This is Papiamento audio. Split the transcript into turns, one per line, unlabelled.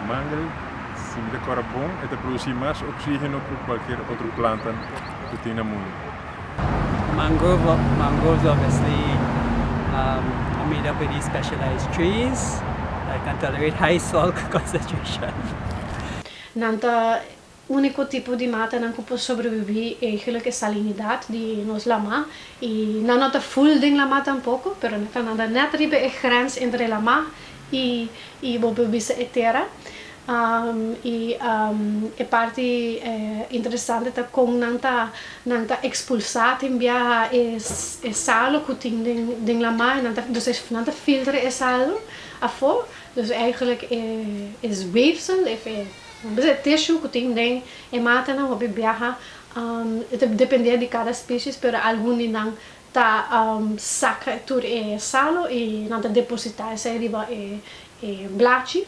Mangel, si mi ta kòrda bon, e ta produsí mas oksígeno ku kualkier otro planta ku tin na mundu.
Mangrove, mangroves obviously are made up of these specialized trees that can tolerate high salt concentration.
Nan ta úniko tipo di matanan ku por sobrebibí eigenlijk e salinidat di nos lamá i nan no ta ful den lamá tampoko, pero nan ta nada nèt riba e grens entre lamá i i bo por bisa e tera. I e parti interesante ta kon nan ta nan ta ekspulsá tin biaha e e salu ku tin den den lamá i nan ta dus nan ta filtra e salu afó. Dus eigenlijk e e weefsel of e e tissue ku tin den e matanan hopi biaha e ta depende di kada species pero algun di nan ta saka tur e salu i nan ta depositá esei riba e e blachi.